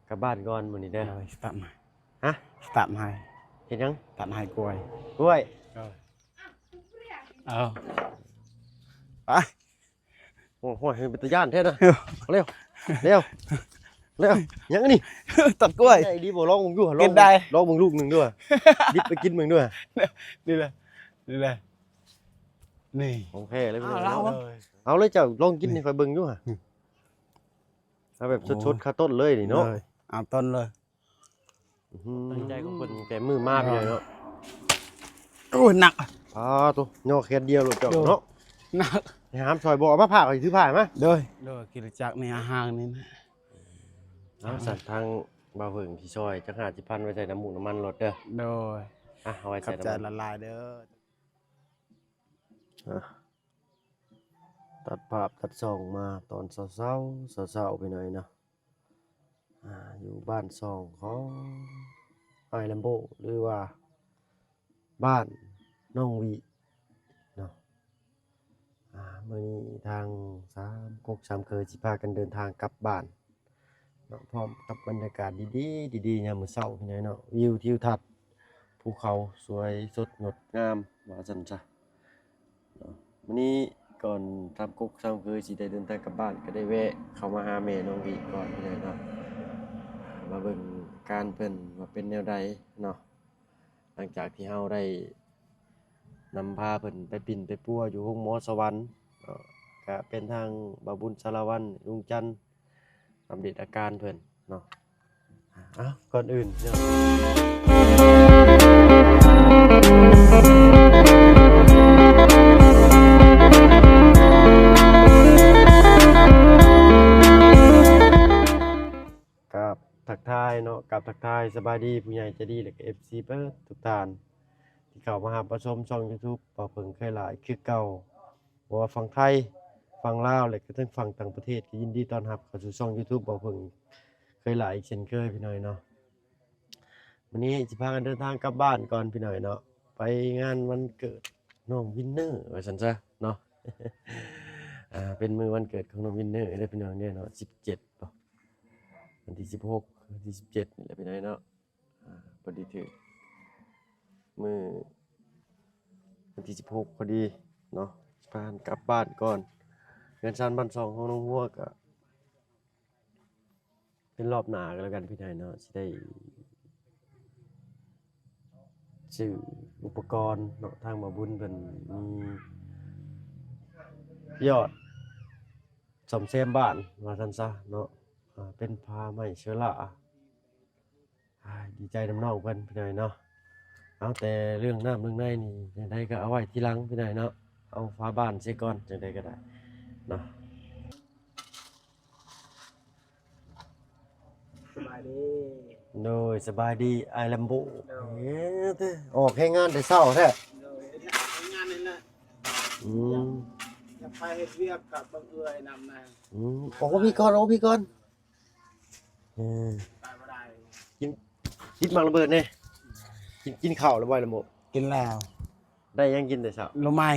ກັບບ້ານກ່ອນມື້ນີ້ເດີ. ໂດຍ ສະຕາມໃຫ້. ຮະ? ສະຕາມໃຫ້. ເຮັດຫຍັງ? ຕັດໃຫ້ກ້ວຍ. ກ້ວຍ. ໂດຍ. ເອົາ. ໄປ. ໂອ້ຍ ເປັນຕາຢ້ານແທ້ນະ. ເອີ ເລັວ ເລັວ ເລັວ. ຫຍັງອັນນີ້? ຕັດກ້ວຍ. ໃຫຍ່ດີບໍ່? ລອງເບິ່ງດູ. ກິນໄດ້. ລອງເບິ່ງລູກໜຶ່ງດູ. ດິບໄປກິນເບິ່ງດູ. ນີ້ແຫຼະ ນີ້ແຫຼະ ນີ້ ຂອງແທ້ເລີຍ. ເອົາເລີຍ ເຈົ້າລອງກິນໃຫ້ຂ້ອຍເບິ່ງດູ. ເອົາແບບສົດໆ ຄາຕົ້ນເລີຍນີ້ເນາະ. ເອົາຕົ້ນເລີຍ. ອື ຕັ້ງໃຈຂອງເພິ່ນແຕ່ມື້ມາພີ່ນ້ອງເນາະ. ໂອ້ຍ ໜັກ. ອ້າໂຕ ຍໍແຂນດຽວໂລດເຈົ້າເນາະ. ໜັກ. ໄປຫາມຊ່ອຍບໍ່? ເອົາມາພາກ ຂ້ອຍຖືພາກມາ. ໂດຍ ໂດຍ ຂີ່ລົດຈັກນີ້ຫາງນີ້ນະ. ເອົາ ຊັ້ນທາງບ່າວເຜິ້ງຊິຊ່ອຍຈັກຫ້າສິບພັນ ໄວ້ໃສ່ນ້ຳມູກນ້ຳມັນລົດເດີ. ໂດຍ. ອ່ະ ເອົາໄວ້ໃສ່ນ້ຳມັນ. ຂອບໃຈຫຼາຍໆເດີ. ອ່ະ ຕັດພາບຕັດຊ່ອງມາຕອນເຊົ້າໆ ເຊົ້າໆ ພີ່ນ້ອງເນາະ. ອ່າ ຢູ່ບ້ານຊ່ອງຂອງອ້າຍແລມໂບ ຫຼືວ່າບ້ານໜອງຫວີເນາະ. ອ່າ ມື້ນີ້ທາງສາມກົກສາມເຄີຍຊິພາກັນເດີນທາງກັບບ້ານເນາະ ພ້ອມກັບບັນຍາກາດດີໆ ດີໆ ຍາມມື້ເຊົ້າ ພີ່ນ້ອງເນາະ. ວິວທິວທັດ ພູເຂົາສວຍສົດງົດງາມ ວ່າຊັ້ນຊະເນາະ. ມື້ນີ້ກ່ອນສາມກົກສາມເຄີຍຊິໄດ້ເດີນທາງກັບບ້ານ ກໍໄດ້ແວະເຂົ້າມາຫາແມ່ນ້ອງຫວີກ່ອນ ພີ່ນ້ອງເນາະ. ມາເບິ່ງອາການເພິ່ນວ່າເປັນແນວໃດເນາະ. ຫຼັງຈາກທີ່ເຮົາໄດ້ນຳພາເພິ່ນໄປປິ່ນໄປປົວຢູ່ໂຮງໝໍສະຫວັນເນາະ ກະເປັນທາງບ່າວບຸນສາລະວັນ ລຸງຈັນ ອັບເດດອາການເພິ່ນເນາະ. ເອົ້າ ກ່ອນອື່ນເນາະ ກາບທັກທາຍເນາະ ກາບທັກທາຍສະບາຍດີຜູ້ໃຫຍ່ໃຈດີ ແລະກະເອັຟຊີເບິດທຸກທ່ານ ທີ່ເຂົ້າມາຮັບມາຊົມຊ່ອງຢູທູບ ບ່າວເຜິ້ງເຄີຍຫຼາຍຄືເກົ່າ. ບໍ່ວ່າຝັ່ງໄທ ຝັ່ງລາວ ແລະກະທັງຝັ່ງຕ່າງປະເທດ ກໍຍິນດີຕ້ອນຮັບເຂົ້າສູ່ຊ່ອງຢູທູບ ບ່າວເຜິ້ງເຄີຍຫຼາຍອີກເຊັ່ນເຄີຍ ພີ່ນ້ອງເນາະ. ມື້ນີ້ຊິພາກັນເດີນທາງກັບບ້ານກ່ອນ ພີ່ນ້ອງເນາະ ໄປງານວັນເກີດນ້ອງວິນເນີ ວ່າຊັ້ນຊະເນາະ. ອ່າ ເປັນມື້ວັນເກີດຂອງນ້ອງວິນເນີເດີ ພີ່ນ້ອງເດີເນາະ. ສິບເຈັດ ບໍ່ ວັນທີສິບຫົກ ວັນທີສິບເຈັດນີ້ແຫຼະ ພີ່ນ້ອງເນາະ. ອ່າ ພໍດີຖືກມື້ວັນທີສິບຫົກພໍດີເນາະ ຊິພາກັນກັບບ້ານກ່ອນ. ເຮືອນຊານບ້ານຊ່ອງຂອງນ້ອງຫົວກະເປັນລອບໜ້າກໍແລ້ວກັນ ພີ່ນ້ອງເນາະ ຊິໄດ້ຊື້ອຸປະກອນເນາະ. ທາງບ່າວບຸນເພິ່ນມີວຽກສ້ອມແຊມບ້ານ ວ່າຊັ້ນຊະເນາະ. ອ່າ ເປັນຜ້າໄມ້ເຊື້ອລາ ອ່າ ດີໃຈນຳນ້ອງເພິ່ນ ພີ່ນ້ອງເນາະ. ເອົາ ແຕ່ເລື່ອງນ້ຳເລື່ອງໃນນີ້ ຈັ່ງໃດກໍເອົາໄວ້ທີຫຼັງ ພີ່ນ້ອງເນາະ ເອົາຝາບ້ານເສຍກ່ອນ ຈັ່ງໃດກໍໄດ້ເນາະ. ສະບາຍດີ. ໂດຍ ສະບາຍດີອ້າຍແລມໂບ. ໂດຍ. ເອີ ອອກແຮງງານແຕ່ເຊົ້າແທ້. ໂດຍ ເຮັດງານນີ້ແຫຼະ. ອືມ ຢາກ ຢາກໄປເຮັດວຽກກັບບັງເອື້ອຍນຳນະ. ອືມ ອອກມາພີ້ກ່ອນ ອອກມາພີ້ກ່ອນ. ເອີ ໄປບໍ່ໄດ້ ກິນ ຕິດໝາກລະເບີດແດ່. ກິນ ກິນເຂົ້າແລ້ວບໍ່ລະໂມ? ກິນແລ້ວ. ໄດ້ຫຍັງກິນແຕ່ເຊົ້າ? ໂລໄມ້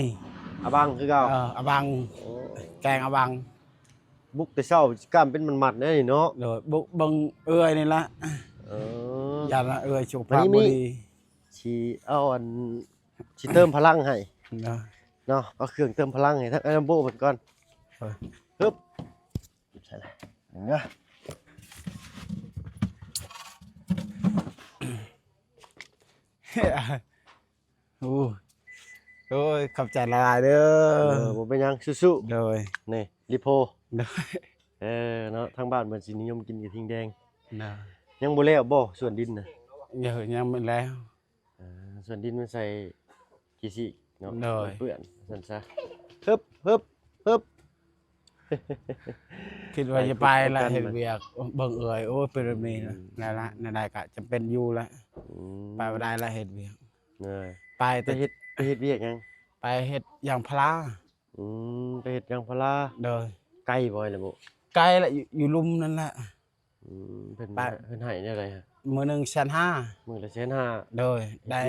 ອາບັງຄືເກົ່າ. ເອີ ອາບັງ. ໂອ້ ແກງອາບັງ. ບຸກແຕ່ເຊົ້າ ກ້າມເປັນມັດໆແດ່ນີ້ເນາະ. ໂດຍ ບຸກເບິ່ງເອື້ອຍນີ້ລະ. ເອີ ຢ້ານວ່າເອື້ອຍສຸຂະພາບບໍ່ດີ. ຊິເອົາອັນ ຊິເຕີມພະລັງໃຫ້ເນາະ ເນາະ ເອົາເຄື່ອງເຕີມພະລັງໃຫ້ທາງອ້າຍແລມໂບເພິ່ນກ່ອນ. ເອີ ຮຶບ ໃສ່ລະ ເອີ ໂອ້ ໂອ້ຍ ຂອບໃຈຫຼາຍໆເດີ. ເອີ ບໍ່ເປັນຫຍັງ ສູ້ໆ. ໂດຍ. ນີ້ ລິໂພ. ໂດຍ. ເອີ ເນາະ ທາງບ້ານເພິ່ນຊິນິຍົມກິນກະທິງແດງ. ໂດຍ. ຍັງບໍ່ແລ້ວບໍ່ສວນດິນນະ? ຍັງ ຍັງບໍ່ແລ້ວ. ອ່າ ສ່ວນດິນມັນໃສ່ຂີ້ຊີກເນາະ. ໂດຍ. ເປື້ອນຊັ້ນຊະ. ຮຶບ ຮຶບ ຮຶບ. ຄິດວ່າຈະໄປລະ ເຮັດວຽກເບິ່ງເອື້ອຍ. ໂອ້ຍ ເປັນແບບນີ້ລະ. ອືມ ນັ້ນລະ ແນວໃດກະຈຳເປັນຢູ່ລະ. ອືມ ໄປບໍ່ໄດ້ລະ ເຮັດວຽກ. ເອີ ໄປແຕ່ ໄປເຮັດ ໄປເຮັດວຽກຫຍັງ? ໄປເຮັດຢາງພາລາ. ອືມ ໄປເຮັດຢາງພາລາ. ໂດຍ. ໄກບໍ່ລະໂມ? ໄກລະ ຢູ່ ຢູ່ລຸ່ມນັ້ນລະ. ອືມ ເພິ່ນ ເພິ່ນໃຫ້ແນວໃດ? ມື້ໜຶ່ງແສນຫ້າ. ມື້ລະແສນຫ້າ. ໂດຍ. ໄດ້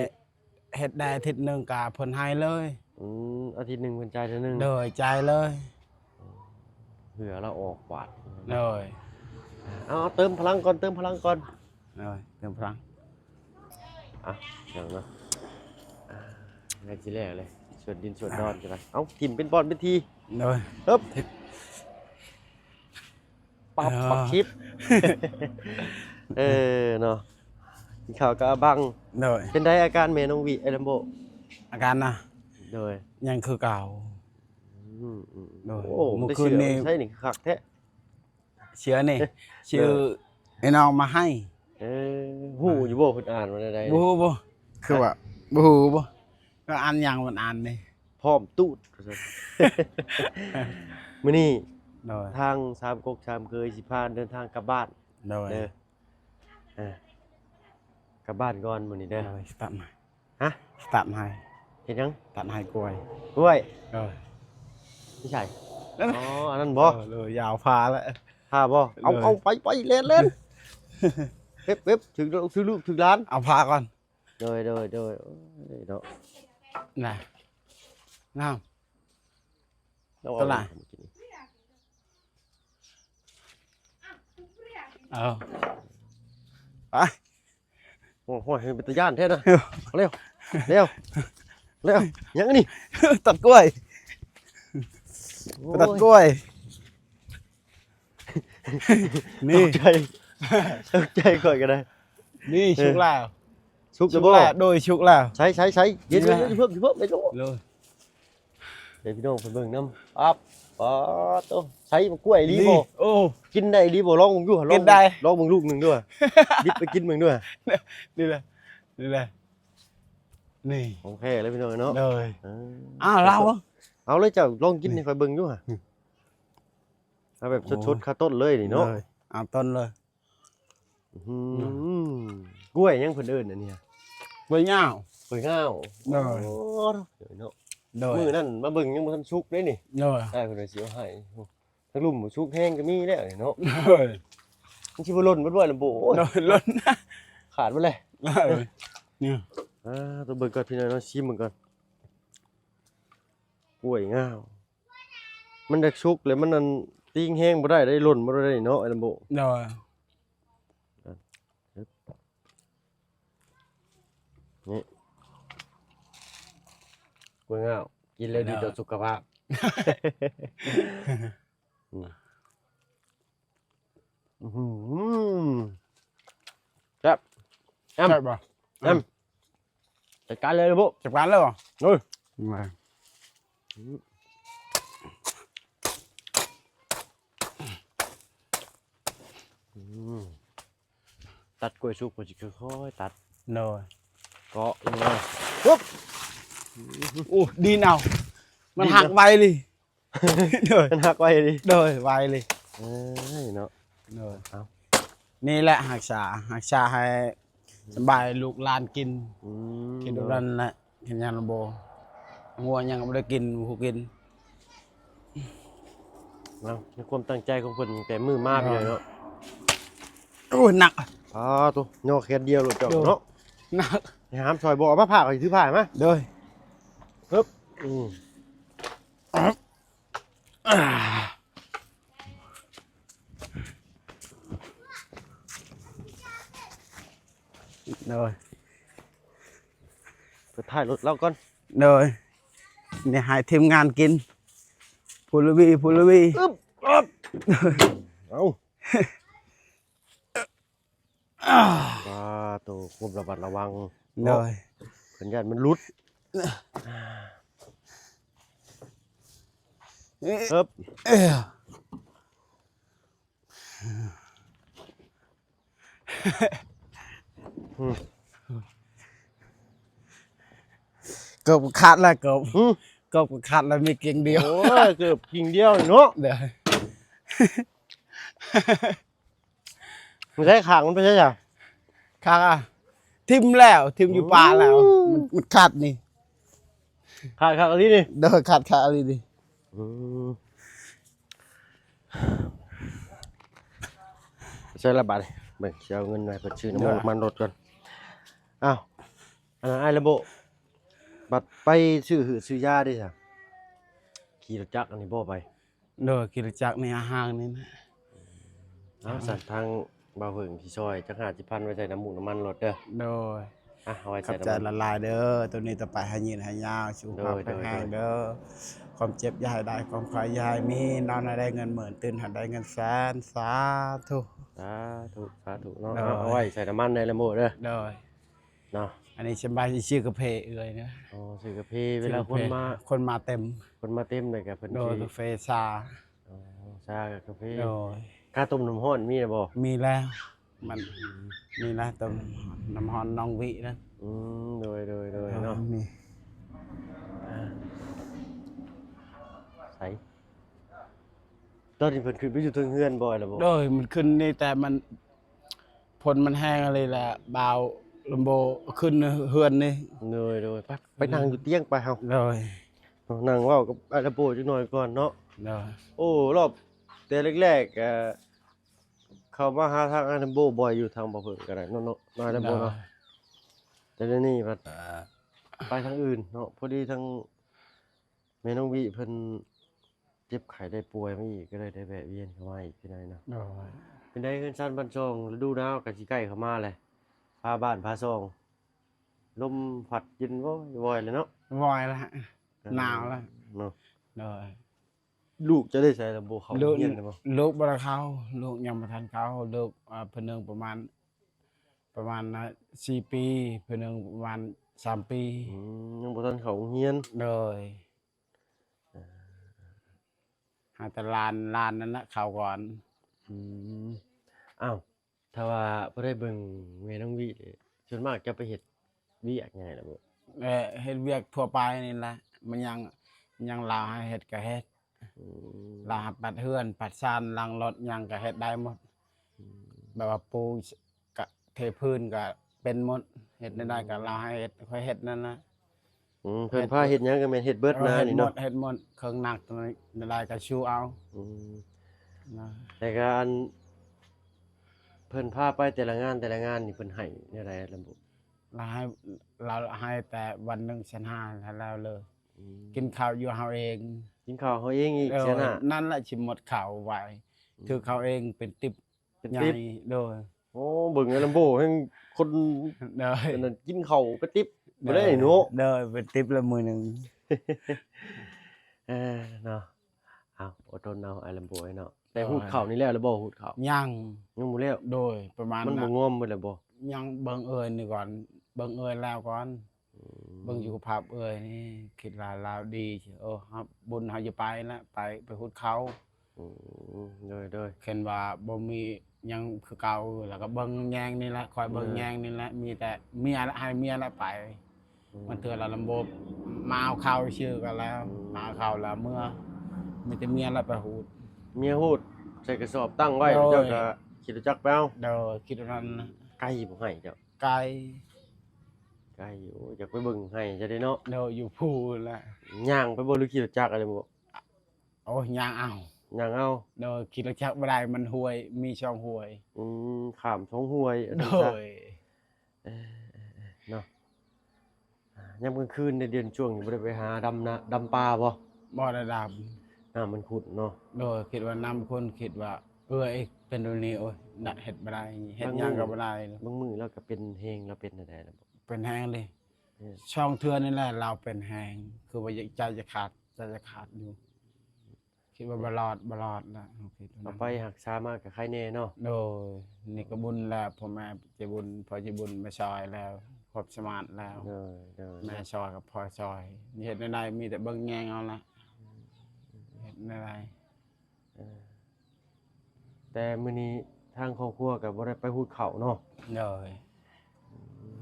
ເຮັດໄດ້ອາທິດໜຶ່ງກະເພິ່ນໃຫ້ເລີຍ. ອືມ ອາທິດໜຶ່ງເພິ່ນຈ່າຍເທື່ອໜຶ່ງ. ໂດຍ ຈ່າຍເລີຍ. ເຫື່ອລະອອກບາດ. ໂດຍ. ເອົາ ເຕີມພະລັງກ່ອນ ເຕີມພະລັງກ່ອນ. ໂດຍ ເຕີມພະລັງ. ອ່ະ ຫຍັງເນາະ ອ່າ ໃກ້ຊິແລ້ວເລີຍ ສວດດິນສວດດອນກັນລະ. ເອົາ ຖິ້ມເປັນບ່ອນເປັນທີ່. ໂດຍ ເອີບ ປັບ ເອີ ປັກຊິບ. ເອີເນາະ ກິນເຂົ້າກັບອາບັງ. ໂດຍ ເປັນໃດອາການແມ່ນ້ອງວິ ໄອ້ລຳໂບ? ອາການນະ? ໂດຍ ຍັງຄືເກົ່າ. ອືມໆ ໂດຍ ໂອ້ ມື້ຄືນນີ້ ໃຊ້ນີ້ຄັກແທ້. ເສື້ອນີ້ ເອີ ຊື່ ເອີ ໄອ້ນ້ອງມາໃຫ້. ເອີ ຮູ້ຢູ່ບໍ່ເພິ່ນອ່ານວ່າແນວໃດ? ບໍ່ຮູ້ບໍ່? ຄືວ່າ ຮະ? ບໍ່ຮູ້ບໍ່? ກໍອ່ານຫຍັງມັນອ່ານນີ້ ພ້ອມຕູດ. ມື້ນີ້ ໂດຍ ທາງສາມກົກສາມເຄີຍຊິພາເດີນທາງກັບບ້ານ. ໂດຍ ເດີ ເອີ ກັບບ້ານກ່ອນມື້ນີ້ເດີ. ໂດຍ ສະຕາດໃໝ່. ຮະ? ສະຕາດໃຫ້. ເຮັດຫຍັງ? ຕັດໃຫ້ກ້ວຍ. ກ້ວຍ? ເອີ ຢູ່ໃສ? ນັ້ນ ອໍ ອັນນັ້ນບໍ່? ເອີ ເລີຍ ຢາວພາແລ້ວ. ພາບໍ່? ເອົາ ເລີຍ ເອົາ ໄປ ໄປ ແລ່ນ ແລ່ນ. ເວັບ ເວັບ ຖືກລູກ ຖືກລູກ ຖືກຫຼານ. ເອົາພາກ່ອນ. ໂດຍ ໂດຍ ໂດຍ ໂອ້ຍເນາະ ນະ ງາມ. ເອົາ ໂຕລະ ເອົາ ເອົາ ໄປ. ໂອ້ໂຫ ເປັນຕາຢ້ານແທ້ນະ. ເອີ ເອົາເລັວ ເລັວ ເລັວ. ຫຍັງອັນນີ້? ຕັດກ້ວຍ. ໂອ້ຍ ຕັດກ້ວຍ. ນີ້ ຕົກໃຈ ຕົກໃຈຂ້ອຍກໍໄດ້. ນີ້ ເອີ ສຸກແລ້ວ ສຸກແລ້ວບໍ່? ສຸກແລ້ວ ໂດຍ ສຸກແລ້ວ. ໃສ ໃສ ໃສ? ເຢັນ ເຢັນ ເຢັນ ເພີ່ມ ເພີ່ມ ເພີ່ມ. ໂດຍ ເດ້ພີ່ນ້ອງເພິ່ນເບິ່ງນຳ. ປັບ ປາດໂຕ ໃສ ມັນກ້ວຍອີ່ຫຼີບໍ່? ໂອ້ ກິນໄດ້ອີ່ຫຼີບໍ່? ລອງເບິ່ງດູ ລອງ ກິນໄດ້ ລອງເບິ່ງລູກໜຶ່ງດູ. ດິບໄປກິນເບິ່ງດູ. ນີ້ແຫຼະ ນີ້ແຫຼະ ນີ້ ຂອງແທ້ເລີຍພີ່ນ້ອງເນາະ. ໂດຍ ເອີ ອ້າວ ລາວ ເອົາເລີຍ ເຈົ້າລອງກິນໃຫ້ຂ້ອຍເບິ່ງດູຫະ. ເອົາແບບສົດໆ ຄາຕົ້ນເລີຍນີ້ເນາະ. ໂດຍ ເອົາຕົ້ນເລີຍ. ອື ອືມ ກ້ວຍຫຍັງເພິ່ນເອີ້ນອັນນີ້? ກ້ວຍງາວ ກ້ວຍງາວ. ໂດຍ ໂອ້ ເນາະ ໂດຍ ມື້ນັ້ນມາເບິ່ງຍັງບໍ່ທັນສຸກເດ້ນີ້. ໂດຍ ອ້າຍເພິ່ນວ່າຊິເອົາໃຫ້. ທາງລຸ່ມບໍ່ສຸກແຮງກໍມີແລ້ວນີ້ເນາະ. ໂດຍ ມັນຊິບໍ່ຫຼົ່ນເບິດບໍ່ລະໂບ? ໂດຍ ຫຼົ່ນ ຂາດເບິດເລີຍ. ໂດຍ ນີ້ ອ່າ ຕ້ອງເບິ່ງກ່ອນພີ່ນ້ອງເນາະ ຊີມເບິ່ງກ່ອນ. ກ້ວຍງາວ ມັນຢາກສຸກແລ້ວ ມັນອັນ ຕີງແຮງບໍ່ໄດ້ເດ້ ຫຼົ່ນບໍ່ໄດ້ເນາະ ໄອ້ລຳໂບ. ໂດຍ ນີ້ ກ້ວຍງາວ ກິນແລ້ວດີຕໍ່ສຸຂະພາບ. ໂດຍ ອືມ ອື ແຊບ ແອມ ແຊບບໍ່? ແອມ ຈັດການເລີຍລະໂບ. ຈັດການເລີຍບໍ່? ໂອ້ຍ ມາ ອືມ ຕັດກ້ວຍສຸກ ເພິ່ນຊິຄ່ອຍໆຕັດ. ໂດຍ ເກາະລົງມາ ປຶບ. ໂອ້ ດີນເອົາ ມັນຫັກໄວເລີຍ. ໂດຍ ມັນຫັກໄວເລີຍ. ໂດຍ ໄວເລີຍ. ເອີຍເນາະ ໂດຍ ເອົາ ນີ້ແຫຼະຮັກສາ ຮັກສາໃຫ້ສະບາຍລູກຫຼານກິນ. ອືມ ກິນນັ້ນແຫຼະ ເຫັນຫຍັງບໍ່? ງົວຫຍັງກໍບໍ່ໄດ້ກິນ ບໍ່ຮູ້ກິນ. ເອົາ ໃນຄວາມຕັ້ງໃຈຂອງເພິ່ນຕັ້ງແຕ່ມື້ມາ ໂດຍ ພີ່ນ້ອງເນາະ. ໂອ້ຍ ໜັກ ອ້າໂຕ ຍໍແຂນດຽວໂລດເຈົ້າເນາະ. ໂດຍ ໜັກ ໃຫ້ຫາມຊ່ອຍບໍ່? ເອົາມາ ຜ້າ ຂ້ອຍຖືຜ້າໃຫ້ມາ. ໂດຍ ຮຶບ ອືມ ໂດຍ ໄປຖ່າຍລົດລາວກ່ອນ. ໂດຍ ນີ້ໃຫ້ທີມງານກິນ ພູລະວີ ພູລະວີ. ອຶບ ອຶບ ເອົາ ປາໂຕ ຄວາມລະມັດລະວັງເນາະ. ໂດຍ ເພິ່ນຢ້ານມັນຫຼຸດ. ເອີບ ອືມ ເກີບຂາດແລ້ວ ເກີບ ຫື ເກີບຂາດແລ້ວ ມີກິ່ງດຽວ. ໂອ້ຍ ເກີບກິ່ງດຽວເນາະ. ໂດຍ ມັນໃຊ້ຂາງມັນໄປໃຊ້ຫຍັງ? ຂາງ ອະ ຖິ້ມແລ້ວ ຖິ້ມຢູ່ປ່າແລ້ວ. ອືມ ມັນ ມັນຂາດນີ້ ຂາດ ຂາດອີ່ຫຼີນີ້. ໂດຍ ຂາດ ຂາດອີ່ຫຼີນີ້. ອືມ ໃສ່ລະບາດນີ້ ເບິ່ງ ຊິເອົາເງິນໃຫ້ເພິ່ນຊື້ນ້ຳມັນ ໂດຍ ນ້ຳມັນລົດກ່ອນ. ອ້າວ ອັນນັ້ນອ້າຍລະໂບ ບັດໄປຊື້ຫືດຊື້ຢາເດ້ຊະ? ຂີ່ລົດຈັກອັນນີ້ບໍ່ໄປ? ໂດຍ ຂີ່ລົດຈັກໃນຫ້າງນີ້ນະ. ເອົາ ຊັ້ນທາງບ່າວເຜິ້ງຊິຊ່ອຍຈັກຫ້າສິບພັນໄວ້ໃສ່ນ້ຳມູກນ້ຳມັນລົດເດີ. ໂດຍ ອ່ະ ເອົາໄວ້ໃສ່ ຂອບໃຈຫຼາຍໆເດີ. ໂຕນີ້ຕໍ່ໄປໃຫ້ຍືນໃຫ້ຍາວ ສຸຂະພາບແຂງແຮງເດີ. ຄວາມເຈັບຢ່າໃຫ້ໄດ້ ຄວາມໄຂ້ຢ່າໃຫ້ມີ ນອນໃຫ້ໄດ້ເງິນໝື່ນ ຕື່ນໃຫ້ໄດ້ເງິນແສນ. ສາທຸ ສາທຸ ສາທຸເນາະ. ໂດຍ ເອົາ ເອົາໄວ້ໃສ່ນ້ຳມັນໃນລະໂມເດີ. ໂດຍ ເນາະ ອັນນີ້ສະບາຍຊິຊື້ກາເຟເອື້ອຍນະ. ອໍ ຊື້ກາເຟ ເວລາຄົນມາ ຄົນມາເຕັມ ຄົນມາເຕັມເລີຍກະເພິ່ນ ໂດຍ ຊິ ກາເຟຊາ. ອໍ ຊາກັບກາເຟ. ໂດຍ ກາຕົ້ມນ້ຳຮ້ອນມີແລ້ວບໍ່? ມີແລ້ວ ມັນ ອືມ ມີແລ້ວ ຕົ້ມນ້ຳຮ້ອນນ້ອງວິນະ. ອືມ ໂດຍ ໂດຍ ໂດຍເນາະ. ໃສ ຕອນນີ້ເພິ່ນຂຶ້ນໄປຢູ່ເທິງເຮືອນບໍ່ລະບໍ່? ໂດຍ ມັນຂຶ້ນນີ້ ແຕ່ມັນ ຝົນມັນແຮງອີ່ຫຼີແຫຼະ ບ່າວລຳໂບ ຂຶ້ນເຮືອນນີ້. ໂດຍ ໂດຍ ໄປ ໄປນັ່ງຢູ່ຕຽງໄປເຮົາ. ໂດຍ ນັ່ງເວົ້າກັບອ້າຍລຳໂບຈັກໜ່ອຍກ່ອນເນາະ. ໂດຍ ໂອ້ ລອບແຕ່ແລກໆ ເອີ ເຂົ້າມາຫາທາງອ້າຍລຳໂບບ່ອຍຢູ່ ທາງບ່າວເຜິ້ງກໍໄດ້ເນາະ ເນາະ ອ້າຍລຳໂບເນາະ. ໂດຍ ແຕ່ດຽວນີ້ພັດ ເອີ ໄປທາງອື່ນເນາະ ພໍດີທາງ ແມ່ນ້ອງວິເພິ່ນເຈັບໄຂ້ໄດ້ປ່ວຍມາອີກ ກໍເລີຍໄດ້ແວະວຽນເຂົ້າມາອີກເທື່ອໜຶ່ງເນາະ. ໂດຍ ເປັນໃດເຮືອນຊານບ້ານຊ່ອງ ລະດູໜາວກໍຊິໃກ້ເຂົ້າມາແຫຼະ ພາບ້ານພາຊ່ອງ ລົມພັດເຢັນວອຍໆ ແລ້ວເນາະ. ວອຍລະ ເອີ ໜາວລະເນາະ. ໂດຍ ລູກເຈົ້າໄດ້ໃສລະ ບໍ່ເຂົ້າໂຮງຮຽນລະບໍ່? ລູກບໍ່ໄດ້ເຂົ້າ ລູກຍັງບໍ່ທັນເຂົ້າ. ລູກ ອ່າ ເພິ່ນໜຶ່ງປະມານ ປະມານສີ່ປີ ຜູ້ໜຶ່ງປະມານສາມປີ. ອືມ ຍັງບໍ່ທັນເຂົ້າໂຮງຮຽນ. ໂດຍ ເອີ ໃຫ້ແຕ່ຫຼານ ຫຼານນັ້ນນະເຂົ້າກ່ອນ. ອືມ ອ້າວ ຖ້າວ່າບໍ່ໄດ້ເບິ່ງແມ່ນ້ອງວິ ສ່ວນມາກຈະໄປເຮັດວຽກຫຍັງລະບໍ່? ເອີ ເຮັດວຽກທົ່ວໄປນີ້ແຫຼະ ມັນຫຍັງ ຫຍັງລາວໃຫ້ເຮັດກໍເຮັດ. ອືມ ລາວໃຫ້ປັດເຮືອນ ປັດຊານ ລ້າງລົດ ຫຍັງກໍເຮັດໄດ້ໝົດ. ອືມ ແບບວ່າປູ ກະເທພື້ນກະເປັນໝົດ ເຮັດແນວໃດກະລາວໃຫ້ເຮັດ ຂ້ອຍເຮັດນັ້ນນະ. ອືມ ເພິ່ນພາເຮັດຫຍັງກໍແມ່ນເຮັດເບິດນະນີ້ເນາະ. ເຮັດໝົດ ເຮັດໝົດ ເຄື່ອງໜັກແນວໃດກໍສູ້ເອົາ. ອືມ ນະ ແຕ່ກະອັນ ເພິ່ນພາໄປແຕ່ລະງານ ແຕ່ລະງານນີ້ເພິ່ນໃຫ້ແນວໃດລະບໍ່? ລາວໃຫ້ ລາວໃຫ້ແຕ່ວັນໜຶ່ງແສນຫ້າ ແລ້ວເລີຍ. ອືມ ກິນເຂົ້າຢູ່ເຮົາເອງ ກິນເຂົ້າເຮົາເອງອີກ. ໂດຍ ແສນຫ້າ ນັ້ນແຫຼະຊິໝົດເຂົ້າໄວ. ອືມ ຖືກເຮົາເອງເປັນຕິບ ເປັນຕິບ. ໂດຍ ໂອ້ ເບິ່ງໄອ້ລຳໂບແຮ່ງຄົນ ໂດຍ ອັນນັ້ນ ກິນເຂົ້າເປັນຕິບບໍ່ໄດ້ເນາະ. ໂດຍ ເປັນຕິບລະມື້ໜຶ່ງ. ເອີ ເນາະ ເອົາ ອົດທົນເອົາ ອ້າຍລຳໂບເນາະ. ແຕ່ ໂດຍ ຮູດເຂົ້ານີ້ແລ້ວລະບໍ່? ຮູດເຂົ້າ ຍັງ ຍັງບໍ່ແລ້ວ. ໂດຍ ປະມານ ມັນບໍ່ງອມເບິດລະບໍ່? ຍັງເບິ່ງເອື້ອຍນີ້ກ່ອນ ເບິ່ງເອື້ອຍແລ້ວກ່ອນ. ອືມ ເບິ່ງສຸຂະພາບເອື້ອຍນີ້ ຄິດວ່າລາວດີ ໂອ້ ເຮົາ ບຸນເຮົາຈະໄປລະ ໄປ ໄປຮູດເຂົ້າ. ອືມ ໂດຍໆ ຄັນວ່າບໍ່ມີຫຍັງຄືເກົ່າ ແລ້ວກໍເບິ່ງແຍງນີ້ແຫຼະ ຄອຍເບິ່ງແຍງນີ້ແຫຼະ. ມີແຕ່ເມຍລະ ໃຫ້ເມຍລະໄປ. ອືມ ບາງເທື່ອລະລຳບົບ ມາເອົາເຂົ້າຊື່ກໍແລ້ວ. ອືມ ມາເອົາເຂົ້າແລ້ວເມືອ ມີແຕ່ເມຍລະໄປຮູດ. ເມຍຮູດໃສ່ກະສອບຕັ້ງໄວ້ ໂດຍ ເຈົ້າກໍຂີ່ລົດຈັກໄປເອົາ. ໂດຍ ຄິດວ່ານັ້ນນະ. ໄກບໍ່ໃຫ້ເຈົ້າ? ໄກ ໄກຢູ່. ຢາກໄປເບິ່ງໄຮ່ເຈົ້າເດ້ເນາະ. ໂດຍ ຢູ່ພູ້ນລະ. ຍ່າງໄປບໍ່ ຫຼືຂີ່ລົດຈັກ? ອັນນີ້ບໍ່ ໂອ້ຍ ຍ່າງເອົາ ຍ່າງເອົາ. ໂດຍ ຂີ່ລົດຈັກບໍ່ໄດ້ ມັນຫ້ວຍ ມີສອງຫ້ວຍ. ອືມ ຂ້າມສອງຫ້ວຍ. ໂດຍ ເອີ ເນາະ. ຍາມກາງຄືນໃນເດືອນຊ່ວງນີ້ບໍ່ໄດ້ໄປຫາດຳນາ ດຳປ່າບໍ່? ບໍ່ໄດ້ດຳ. ນ້ຳມັນຂຸ້ນເນາະ. ໂດຍ ຄິດວ່ານ້ຳຂຸ້ນ ຄິດວ່າ ເອີ ເປັນໂດນີ້ ໂອ້ຍ ເຮັດບໍ່ໄດ້ ເຮັດຫຍັງກໍບໍ່ໄດ້. ບາງມື້ລາວກໍເປັນແຮງ ລາວເປັນແນວໃດລະ? ເປັນແຮງເລີຍ. ເອີ ສອງເທື່ອນີ້ແຫຼະລາວເປັນແຮງ ຄືວ່າໃຈຈະຂາດ ໃຈຈະຂາດຢູ່. ຄິດວ່າບໍ່ລອດ ບໍ່ລອດລະ ເຮົາຄິດວ່າ. ເອົາໄປຮັກສາມາກໍໄຄແນ່ເນາະ. ໂດຍ ນີ້ກໍບຸນແລ້ວ ພໍ່ແມ່ໃຈບຸນ ພໍ່ໃຈບຸນມາຊ່ອຍແລ້ວ ຄວາມສາມາດແລ້ວ. ໂດຍໆ ແມ່ຊ່ອຍກັບພໍ່ຊ່ອຍ ເຮັດແນວໃດມີແຕ່ເບິ່ງແຍງເອົາລະ. ເຮັດແນວໃດ? ເອີ ແຕ່ມື້ນີ້ທາງຄອບຄົວກໍບໍ່ໄດ້ໄປຮູດເຂົ້າເນາະ. ໂດຍ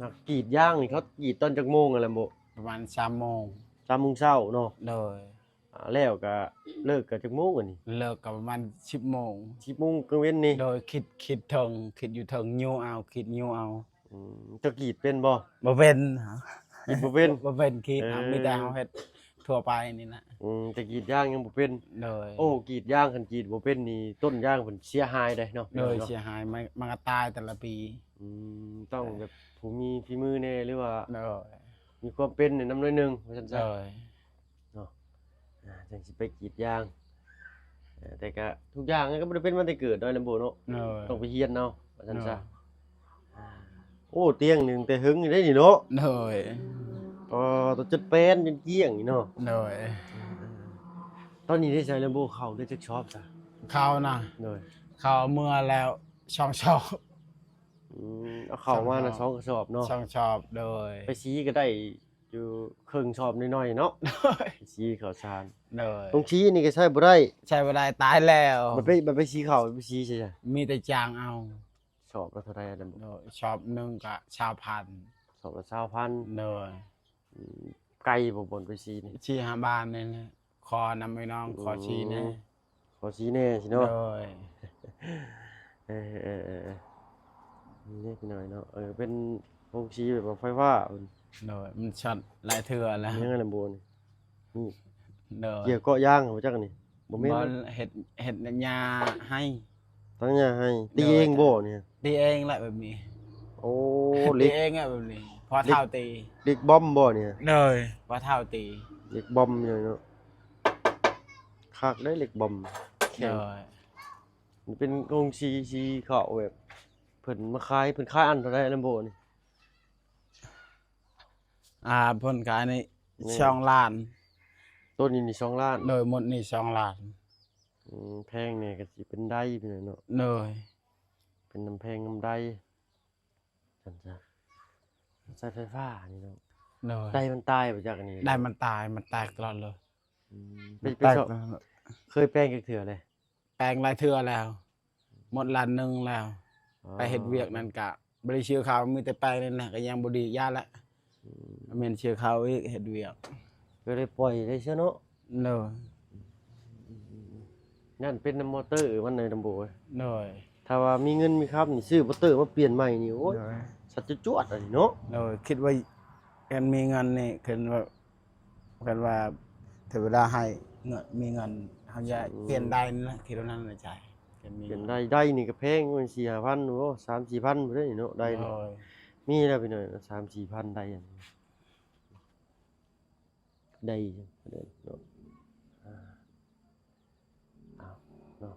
ນັກກຣີດຢາງນີ້ເຂົາກຣີດຕອນຈັກໂມງຫັ້ນລະບໍ່? ປະມານສາມໂມງ ສາມໂມງເຊົ້າເນາະ. ໂດຍ ອ່າ ແລ້ວກະເລີກກະຈັກໂມງອັນນີ້? ເລີກກະປະມານສິບໂມງ ສິບໂມງກາງເວັນນີ້. ໂດຍ ຂີດ ຂີດເທິງ ຂີດຢູ່ເທິງ ຍູ້ເອົາ ຂີດຍູ້ເອົາ. ອືມ ເຈົ້າກຣີດເປັນບໍ່? ບໍ່ເປັນ ກຣີດບໍ່ເປັນ. ບໍ່ເປັນກຣີດ ເອີ ເຮົາມີແຕ່ເຮົາເຮັດທົ່ວໄປນີ້ນະ. ອືມ ແຕ່ກຣີດຢາງຍັງບໍ່ເປັນ. ໂດຍ ໂອ້ ກຣີດຢາງ ຄັນກຣີດບໍ່ເປັນນີ້ ຕົ້ນຢາງເພິ່ນເສຍຫາຍເດ້ເນາະ. ໂດຍ ເນາະ ເສຍຫາຍ ມັນ ມັນກໍຕາຍແຕ່ລະປີ. ອືມ ຕ້ອງແບບຜູ້ມີຝີມືແດ່ ຫຼືວ່າ ໂດຍ ມີຄວາມເປັນແນະນຳໜ້ອຍໜຶ່ງວ່າຊັ້ນຊະ. ໂດຍ ເນາະ ອ່າ ຈັ່ງຊິໄປກຣີດຢາງ. ແຕ່ກະທຸກຢ່າງມັນກໍບໍ່ໄດ້ເປັນມາແຕ່ເກີດເນາະ ແລມໂບເນາະ. ໂດຍ ຕ້ອງໄປຮຽນເອົາວ່າຊັ້ນຊະ. ໂດຍ ອ່າ ໂອ້ ຕຽງນີ້ຕັ້ງແຕ່ເຫິງຢູ່ເດ້ນີ້ເນາະ. ໂດຍ ອໍ ຕ້ອງຈົດແປ້ນຈົນກ້ຽງນີ້ເນາະ. ໂດຍ ຕອນນີ້ໄດ້ໃຊ້ແລມໂບເຂົ້າໄດ້ຈັກຊອບຊະ? ເຂົ້ານະ ໂດຍ ເຂົ້າເມື່ອແລ້ວສອງຊອບ. ອືມ ເອົາເຂົ້າມານະ ສອງຊອບ ສອງກະສອບເນາະ. ສອງຊອບ ໂດຍ ໄປສີກໍໄດ້ຢູ່ເຄິ່ງຊອບໜ້ອຍໆເນາະ. ໂດຍ ໄປສີເຂົ້າສານ. ໂດຍ ໂຮງສີນີ້ກໍໃຊ້ບໍ່ໄດ້ ໃຊ້ບໍ່ໄດ້ ຕາຍແລ້ວ. ບັດໄປ ບັດໄປສີເຂົ້າ ໄປສີໃສຊະ? ມີແຕ່ຈ້າງເອົາ. ຊອບລະເທົ່າໃດ? ໂດຍ ຊອບໜຶ່ງກໍຊາວພັນ. ຊອບລະຊາວພັນ. ໂດຍ ອືມ ໄກບໍ່ ບ່ອນໄປສີນີ້? ສີ່ຫ້າບ້ານນີ້ແຫຼະ ຂໍນຳໄອ້ນ້ອງ ອືມ ຂໍສີແດ່ ຂໍສີແດ່ຊີ້ເນາະ. ໂດຍ ເອີ ເອີ ເອີ ເອີ ນີ້ພີ່ນ້ອງເນາະ. ເອີ ເປັນໂຮງສີແບບວ່າໄຟຟ້າ. ໂດຍ ມັນຊັອດຫຼາຍເທື່ອແລ້ວ. ຍັງອັນນັ້ນບໍ່ນີ້? ນີ້ ໂດຍ ເກຍເກາະຢາງບໍ່ຈັກນີ້? ບໍ່ແມ່ນ ບໍ່ ເຮັດ ເຮັດຫຍ້າໄຮ່ ຕັດຫຍ້າໄຮ່. ໂດຍ ຕີເອງບໍ່ນີ້? ຕີເອງແຫຼະແບບນີ້. ໂອ້ ເຫຼັກ ຕີເອງແຫຼະແບບນີ້ ພໍ່ເຖົ້າຕີ. ເຫຼັກບອມບໍ່ນີ້? ໂດຍ ພໍ່ເຖົ້າຕີ. ເຫຼັກບອມຢູ່ເນາະ ຄັກເດ້ເຫຼັກບອມ ແຂງ. ໂດຍ ມັນເປັນໂຮງສີ ສີເຂົ້າແບບ ເພິ່ນມາຂາຍ ເພິ່ນຂາຍອັນເທົ່າໃດແລມໂບນີ້? ອ່າ ເພິ່ນຂາຍນີ້ ນີ້ ສອງລ້ານ. ໂຕນີ້ນີ້ສອງລ້ານ. ໂດຍ ໝົດນີ້ສອງລ້ານ. ອືມ ແພງແດ່ກໍຊິເປັນໄດພີ່ນ້ອງເນາະ. ໂດຍ ເປັນນຳແພງນຳໄດ ຊັ້ນຊະ ໃຊ້ໄຟຟ້ານີ້ເນາະ. ໂດຍ ໄດມັນຕາຍບໍ່ຈັກອັນນີ້? ໄດມັນຕາຍ ມັນແຕກຕະຫຼອດເລີຍ. ອືມ ເປັນ ເປັນ ເຄີຍແປງຈັກເທື່ອແລ້ວ? ແປງຫຼາຍເທື່ອແລ້ວ ໝົດລ້ານໜຶ່ງແລ້ວ. ອໍ ໄປເຮັດວຽກນັ້ນກະບໍ່ໄດ້ເຊື່ອເຂົາ ມີແຕ່ແປງນີ້ແຫຼະ ກໍຍັງບໍ່ດີ ຢ້ານແຫຼະ. ອືມ ແມ່ນເຊື່ອເຂົາອີກ ເຮັດວຽກ ກໍເລີຍປ່ອຍໄດ້ຊະເນາະ. ໂດຍ ນັ້ນເປັນນຳມໍເຕີມັນເລີຍນຳໂບ. ໂດຍ ຖ້າວ່າມີເງິນມີຄຳນີ້ ຊື້ມໍເຕີມາປ່ຽນໃໝ່ນີ້ ໂອ້ຍ ໂດຍ ສັດຈະຈວດອັນນີ້ເນາະ. ໂດຍ ຄິດວ່າຄັນມີເງິນນີ້ ຄັນວ່າ ຄັນວ່າເທວະດາໃຫ້ເງິນ ມີເງິນ ເຮົາຢາກ ອືມ ປ່ຽນໄດນັ້ນແຫຼະ ຄິດວ່ານັ້ນໃນໃຈ. ຄັນມີ ປ່ຽນໄດ ໄດນີ້ກໍແພງ ມັນສີ່ຫ້າພັນ ໂອ້ ສາມສີ່ພັນພຸ້ນເດ້ນີ້ເນາະ ໄດນີ້. ໂດຍ ມີແລ້ວພີ່ນ້ອງ ສາມສີ່ພັນໄດອັນນີ້ ໄດເນາະ. ອ່າ ເອົາເນາະ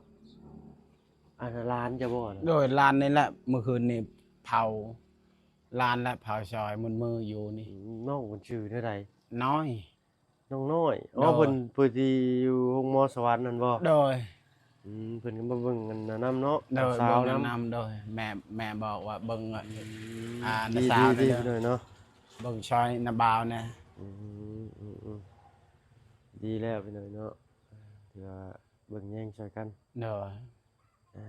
ອັນນັ້ນຫຼານເຈົ້າບໍ່ນະ? ໂດຍ ຫຼານນີ້ແຫຼະ ມື້ຄືນນີ້ເຜົາ ຫຼານແຫຼະເຜົາຊ່ອຍ ມືດໆຢູ່ນີ້. ອືມ ນ້ອງເພິ່ນຊື່ແນວໃດ? ນ້ອຍ ນ້ອງນ້ອຍ. ອໍ ໂດຍ ເພິ່ນ ຜູ້ທີ່ຢູ່ໂຮງໝໍສະຫວັນນັ້ນບໍ່? ໂດຍ ອືມ ເພິ່ນກໍມາເບິ່ງອັນນັ້ນນຳເນາະ. ໂດຍ ສາວນຳ ເບິ່ງນຳ. ໂດຍ ແມ່ ແມ່ບອກວ່າເບິ່ງ ອືມ ອ່າ ນ້າສາວນີ້ເດີ ເບິ່ງຊ່ອຍນ້າບ່າວແດ່. ອືມ ອືມ ອືມ ດີແລ້ວພີ່ນ້ອງເນາະ ທີ່ວ່າເບິ່ງແຍງຊ່ອຍກັນ. ໂດຍ ອ່າ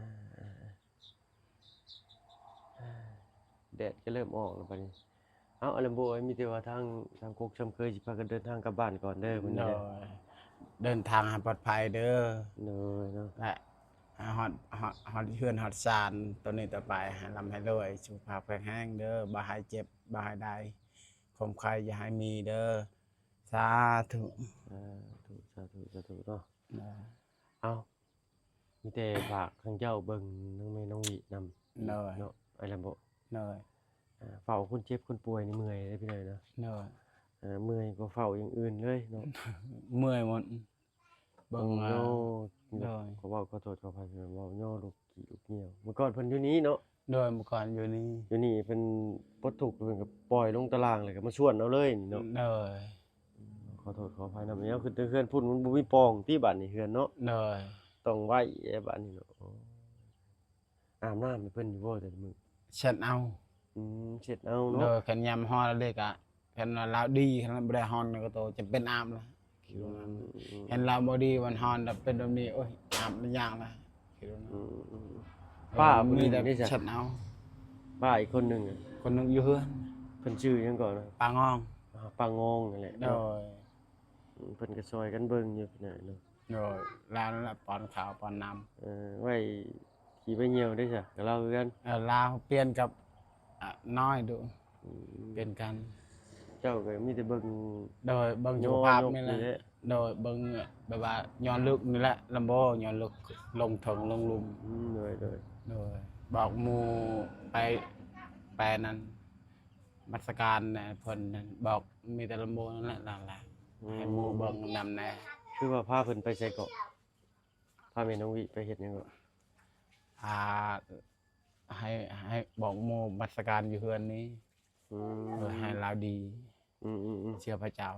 ແດດກໍເລີ່ມອອກແລ້ວບັດນີ້. ເອົາ ອາລັມໂບເອີຍ ມີແຕ່ວ່າທາງ ທາງກົກຊຳເຄີຍຊິພາກັນເດີນທາງກັບບ້ານກ່ອນເດີມື້ນີ້ເດີ. ໂດຍ ເດີນທາງໃຫ້ປອດໄພເດີ. ໂດຍເນາະ ແລະ ໃຫ້ຮອດ ຮອດ ຮອດເຮືອນຮອດຊານ ຕໍ່ນີ້ຕໍ່ໄປໃຫ້ລ່ຳໃຫ້ລວຍ ສຸຂະພາບແຂງແຮງເດີ ບໍ່ໃຫ້ເຈັບ ບໍ່ໃຫ້ໄດ້ ຄວາມໄຂ້ຢ່າໃຫ້ມີເດີ. ສາທຸ ສາທຸ ສາທຸ ສາທຸເນາະ. ໂດຍ ເອົາ ມີແຕ່ຝາກທາງເຈົ້າເບິ່ງນາງແມ່ນ້ອງວິນຳ. ໂດຍ ເນາະ ອ້າຍລຳໂບ. ໂດຍ ອ່າ ເຝົ້າຄົນເຈັບຄົນປ່ວຍນີ້ເມື່ອຍເດ້ພີ່ນ້ອງເນາະ. ໂດຍ ອ່າ ເມື່ອຍກວ່າເຝົ້າຢ່າງອື່ນເລີຍເນາະ. ເມື່ອຍໝົດ ເບິ່ງ ໂອ້ ໂດຍ ຂໍເວົ້າ ຂໍໂທດ ຂໍອະໄພ ເວົ້າຍໍລູກຂີ້ລູກຍ່ຽວ. ເມື່ອກ່ອນເພິ່ນຢູ່ນີ້ເນາະ. ໂດຍ ເມື່ອກ່ອນຢູ່ນີ້ ຢູ່ນີ້ເພິ່ນປົດທຸກ ເພິ່ນກໍປ່ອຍລົງຕາລ່າງ ແລ້ວກໍມາຊວນເອົາເລີຍນີ້ເນາະ. ໂດຍ ຂໍໂທດຂໍອະໄພນຳ. ແນວຂຶ້ນເທິງເຮືອນພຸ້ນ ມັນບໍ່ມີປ່ອງຕິບາດນີ້ເຮືອນເນາະ. ໂດຍ ຕ້ອງໄຫວ້ແດ່ບາດນີ້ເນາະ. ອາບນ້ຳໃຫ້ເພິ່ນຢູ່ບໍ່ແຕ່ລະມື້? ເຊັດເອົາ. ອືມ ເຊັດເອົາເນາະ. ໂດຍ ຄັນຍາມຮ້ອນແລ້ວເດກະ ຄັນວ່າລາວດີ ຄັນບໍ່ໄດ້ຮ້ອນກໍໂຕຈຳເປັນອາບລະ. ອືມ ເຫັນລາວບໍ່ດີ ມັນຮ້ອນແລ້ວເປັນແບບນີ້ ໂອ້ຍ ອາບມັນຍາກລະ. ອືມ ອືມ ເອີ ປ້າຜູ້ໜຶ່ງນີ້ ມີແຕ່ເຊັດເອົາ. ປ້າອີກຄົນໜຶ່ງ ຄົນໜຶ່ງຢູ່ເຮືອນ. ເພິ່ນຊື່ຫຍັງເກາະນະ? ປ້າງອງ. ອາ ປ້າງອງນັ້ນແຫຼະ. ໂດຍ ອືມ ເພິ່ນກໍຊ່ອຍກັນເບິ່ງຢູ່ພີ່ນ້ອງເນາະ. ໂດຍ ລາວນັ້ນແຫຼະປ້ອນເຂົ້າປ້ອນນ້ຳ. ເອີ ໄວ້ຂີ້ໄວ້ຍ່ຽວເດ້ຊະ ກໍລາວຄືກັນ. ເອີ ລາວປ່ຽນກັບ ອາ ນ້ອຍດຸ. ອືມ ເປັນກັນ. ເຈົ້າກໍມີແຕ່ເບິ່ງ. ໂດຍ ເບິ່ງສຸຂະພາບນີ້ແຫຼະ. ໂດຍ ເບິ່ງແບບວ່າຍ້ອນລຶກນີ້ແຫຼະ ລຳໂບຍ້ອນລຶກລົງເທິງລົງລຸ່ມ. ອືມ ໂດຍ ໂດຍ ໂດຍ ບອກໝູ່ໄປ ໄປນັ້ນ ນະມັດສະການແດ່ເພິ່ນ ບອກມີແຕ່ລຳໂບນັ້ນແຫຼະ ຫຼາຍໆ. ອືມ ໃຫ້ໝູ່ເບິ່ງນຳແດ່. ຄືວ່າພາເພິ່ນໄປໃສເກາະ? ພາແມ່ນ້ອງວິໄປເຮັດຫຍັງເກາະ? ອ່າ ໃຫ້ ໃຫ້ບອກໝູ່ນະມັດສະການຢູ່ເຮືອນນີ້ ອືມ ເອີ ໃຫ້ລາວດີ ອືມໆໆ ເຊື່ອພະເຈົ້າ.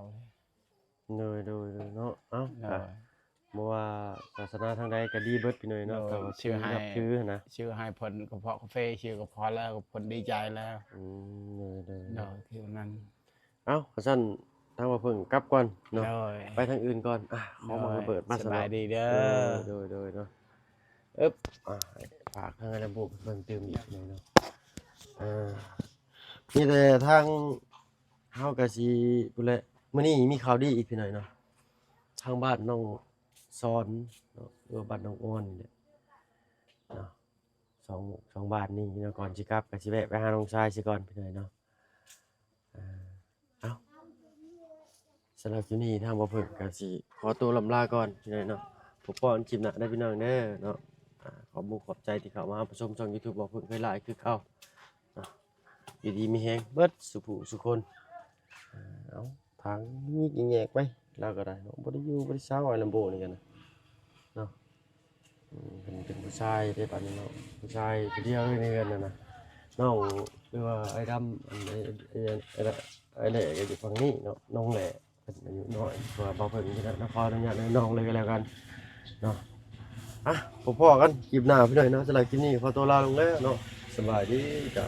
ໂດຍໆໆ ເນາະ ເອົ້າ ໂດຍ ກະບໍ່ວ່າສາສະໜາທາງໃດກະດີເບິດພີ່ນ້ອງເນາະ ໂດຍ ຖ້າວ່າ ຊື່ໃຫ້ ນັບຖືຫັ້ນນະ ຊື່ໃຫ້ເພິ່ນກະເພາະກາເຟ ຊື່ກະເພາະແລ້ວ ເພິ່ນດີໃຈແລ້ວ ອືມ ໂດຍໆ ໂດຍ ຄືນັ້ນ. ເອົ້າ ຄັນຊັ້ນທາງບ່າວເຜິ້ງກັບກ່ອນເນາະ ໂດຍ ໄປທາງອື່ນກ່ອນ ອ່າ ຂໍໝາກລະເບີດມາ ໂດຍ ສະເນາະ ສະບາຍດີເດີ ໂດຍໆ ໂດຍເນາະ ເອີບ ອ່າ ຝາກທາງລຳໂພງເບິ່ງຕື່ມອີກໜ້ອຍເນາະ ອ່າ ມີແຕ່ທາງ ເຮົາກະຊິພຸ້ນແຫຼະ ມື້ນີ້ມີຂ່າວດີອີກພີ່ນ້ອງເນາະ ທາງບ້ານນ້ອງຊອນເນາະ ຫຼືວ່າບ້ານນ້ອງອອນນີ້ແຫຼະເນາະ ສອງ ສອງບ້ານນີ້ເນາະ ກ່ອນຊິກັບກະຊິແວະໄປຫານ້ອງຊາຍຊະກ່ອນພີ່ນ້ອງເນາະ ອ່າ ເອົ້າ ສຳລັບຄລິບນີ້ທາງບ່າວເຜິ້ງກະຊິຂໍໂຕລ່ຳລາກ່ອນພີ່ນ້ອງເນາະ ພົບພໍ້ກັນຄລິບໜ້າເດີພີ່ນ້ອງເດີເນາະ ອ່າ ຂອບມຸກຂອບໃຈທີ່ເຂົ້າມາຮັບຊົມຊ່ອງຢູທູບບ່າວເຜິ້ງເຄີຍຫຼາຍຄືເກົ່າເນາະ ຢູ່ດີມີແຮງເບິດສູ່ຜູ້ສູ່ຄົນ ອ່າ ເອົາ ທາງນີ້ແຍກໄປ ລາວກະໄດ້ເນາະ ບໍ່ໄດ້ຢູ່ບໍ່ໄດ້ເຊົາ ອ້າຍລຳໂບນີ້ກະນະເນາະ ອືມ ເປັນ ເປັນຜູ້ຊາຍເດ້ບາດນີ້ເນາະ ຜູ້ຊາຍຜູ້ດຽວເລີຍໃນເຮືອນນັ້ນນະ ນ້ອງ ຫຼືວ່າອ້າຍດຳ ອັນ ອ້າຍ ອ້າຍ ອ້າຍແຫຼກະຢູ່ຝັ່ງນີ້ເນາະ ນ້ອງແຫຼ ເພິ່ນອາຍຸນ້ອຍ ເພາະວ່າບ່າວເຜິ້ງນີ້ນະ ຂໍອະນຸຍາດເອີ້ນນ້ອງເລີຍກະແລ້ວກັນເນາະ ອ່ະ ພົບພໍ້ກັນຄລິບໜ້າພີ່ນ້ອງເນາະ ສຳລັບຄລິບນີ້ຂໍໂຕລາລົງແລ້ວເນາະ ສະບາຍດີ ກະ